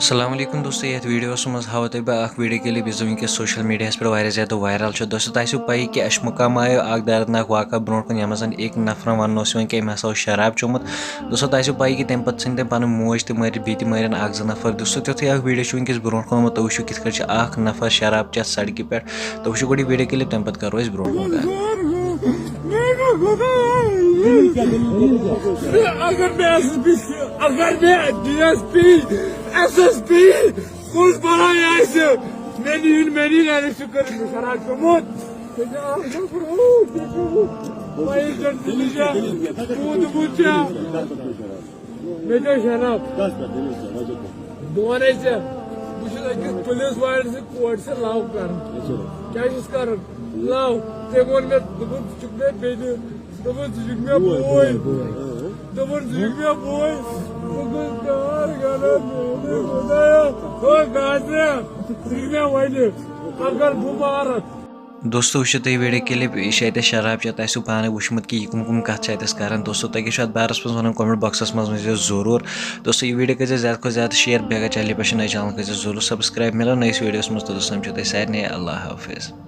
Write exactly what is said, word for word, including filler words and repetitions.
السلام علیکم دوستو، یتھ ویڈیوس منٛز ہاوو تۄہہِ بہٕ اکھ ویڈیو کلپ یُس زن وٕنکیٚس سوشل میڈیاہس پٮ۪ٹھ واریاہ زیادٕ وائرل چھُ۔ دوستو، تۄہہِ آسیو پَیی کہِ اشمُقام آیو اکھ دردناک واقعہ برونٛٹھ کُن، یتھ منٛز زن أکۍ نفرن وننہٕ اوس یِوان کہِ أمۍ ہسا اوس شراب چومُت۔ دوستو، تۄہہِ آسیو پَیی کہِ تَمہِ پتہٕ ژھٕنۍ تٔمۍ پنٕنۍ موج تہِ مٲرِتھ، بیٚیہِ تہِ مٲرِن اکھ زٕ نفر۔ دوستو، تیُتھُے اکھ ویڈیو چھُ وٕنکیٚس برونٛٹھ کُن آمُت، تُہۍ وٕچھِو کِتھ کٔنۍ چھُ اکھ نفر شراب چٮ۪تھ سڑکہِ پٮ۪ٹھ۔ تُہۍ وٕچھِو گۄڈٕ یہِ ویڈیو کلپ، تَمہِ پتہٕ کرو أسۍ برونٛٹھ کُن کتھ۔ اگر مےٚ ایس ایس پی، اگر مےٚ D S P, S S P, plus بلاے آسہِ، مےٚ نِیِن، مےٚ نِیِن، اَسہِ چھُ کٔرِتھ مےٚ شراب چوٚمُت۔ مےٚ چھُ اکھ نفر، او، مےٚ چھُ وۄنۍ ییٚتٮ۪ن دِلہِ چھا، دوٗد ووٗد چھا؟ مےٚ چھا شراب؟ بہٕ وَنے ژےٚ، بہٕ چھُس أکِس پُلِس والٮ۪ن سۭتۍ کورِ سۭتۍ love کران۔ کیٛاہ چھُس کران؟ Love۔ تٔمۍ ووٚن مےٚ، دوٚپُن، ژٕ چھُکھ مےٚ بیٚنہِ۔ دوٚپُن، ژٕ چھُکھ مےٚ بوے۔ دوٚپُن، ژٕ چھُکھ مےٚ بوے۔ بہٕ گوٚژھ کار کران، میٛانہِ خۄدایا۔ ہو گاسریا، ژٕ چھُکھ مےٚ وَنہِ، اگر بہٕ مارَتھ۔ دوستو، وٕچھِو تُہۍ ویڈیو کلپ، یہِ چھِ اَتہِ شراب چٮ۪تھ، تۄہہِ آسِوٕ پانَے وٕچھمُت کہِ یہِ کٕم کٕم کَتھ چھِ اَتٮ۪س کران۔ دوستو، تۄہہِ کیٛاہ چھُ اَتھ بارَس منٛز وَنُن، comment boxس منٛز ؤنۍزیو ضروٗر۔ دوستو، یہِ ویڈیو کٔرۍزیو زیادٕ کھۄتہٕ زیادٕ share، بیٚیہِ اگر channel پٮ۪ٹھ چھِ نٔے، channel کٔرۍزیو ضروٗر subscribe۔ مِلو نٔیِس ویڈیوَس منٛز، توٚتَس تام چھُو تۄہہِ سارنٕے اللہ حافظ۔